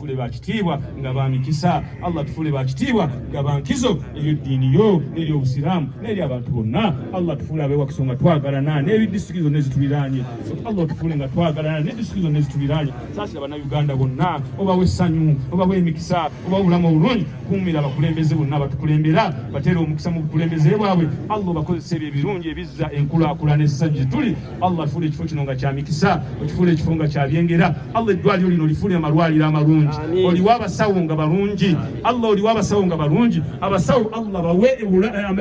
tufuule ba kitiibwa nga ba mikisa. Allah tufuule ba kitiibwa nga ba nkizo eri eddiini yo n'eri Obusiraamu n'eri abantu bonna. Allah tufuule abeewakiso nga twagalana n'ebidisitulikiti zonna ezituliraanye. Allah tufuule nga twagalana ne disitulikiti zonna ezituliraanye. Saasira Bannayuganda bonna, obawe essanyu, obawe emikisa, obawe obulamu obulungi. Kuumira abakulembeze bonna abatukulembera, bateere omukisa mu bukulembeze bwabwe. Allah obakozesa ebyo ebirungi ebizza enkulaakulana essanyu gye tuli. Allah afuule ekifo kino nga kya mikisa, okifuule ekifo nga kya byengera. Allah eddwaliro lino lifuule amalwaliro amalungi, oliwe abasawo nga balungi. Allah oliwe abasawo nga balungi. Abasawo Allah bawe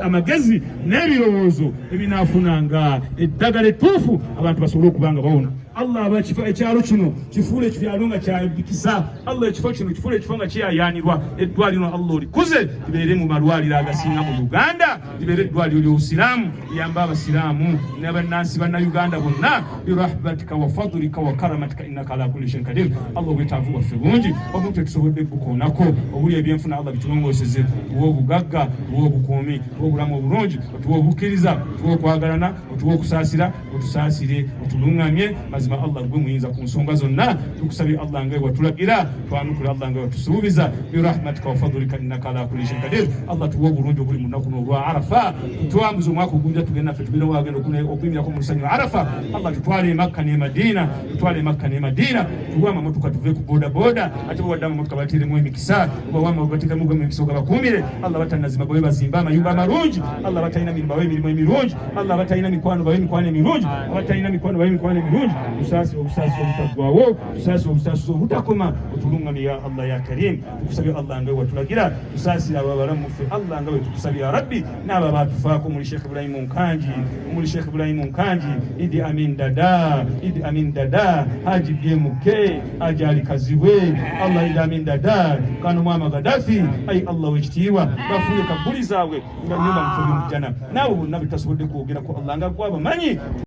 amagezi n'ebirowoozo ebinaafunanga eddagala ettuufu abantu basobole okuba nga bawona. Allah aba kifo ekyalo kino kifuule ekyalo nga kyabikisa. Allah ekifo kino kifuule ekifo nga kiyayaanirwa. Eddwaliro Allah olikuze libeere mu malwaliro agasinga mu Uganda, libeere eddwaliro ly'Obusiraamu liyambe Abasiraamu n'abannansi Bannayuganda bonna birahmatika wa fadlika wa karamatika innaka ala kulli shay'in qadir. Allah obwetaavu bwaffe bungi obumu tetusobodde kubukoonako, obuli ebyenfuna Allah bitulongooseze, tuwe obugagga, tuwe obukuumi, tuwe obulamu obulungi, otuwe obukkiriza, otuwe okwagalana, otuwe okusaasira, otusaasire, otulungamye. Mazima Allah gwe muyinza ku nsonga zonna. Tukusabye Allah nga watulagira, twanukule Allah nga watusuubiza birahmatika wa fadlika innaka ala kulli shay'in qadir. Allah tuwe obulungi obuli mu lunaku olwa Arafa, tutwambuze omwaka ogunja tugenda naffe tugenda wagenda okuyimirako mu lusanyu Arafa. Allah tutwale e Makka ne Madina, tutwale e Makka ne Madina, tuwe amamotoka tuve ku boda boda, ate bwe wadde amamotoka bateeremu emikisa, obawe bateekemu emikisa ogabakuumire. Allah batannazimba bawe bazimbe amayumba amalungi. Allah batalina mirimu bawe emirimu emirungi. Allah abatalina mikwano bawe emikwano emirungi, abatalina mikwano bawe emikwano emirungi. Tusaasire obusaasi obutaggwawo, tusaasire obusaasi obutakoma, otulungamye ya Allah ya Karim. Tukusabye Allah nga watulagira, tusaasire abo abalamu ffe Allah nga wetukusabye ya Rabbi, n'abo abatufaako omuli Sheikh Ibrahim Nkangi, omuli Sheikh Ibrahim Nkangi, Idi Amin Dada, Idi Amin Dada, Haji BMK, Haji Ali Kazibwe, Allah Idi Amin Dada, kano Muammar Gaddafi, ayi Allah wekitiibwa, bafuule kabbuli zaabwe nga nyumba mu bifo by'omu jjana, n'abo bonna betasobodde kwogerako Allah nga gwe abamanyi.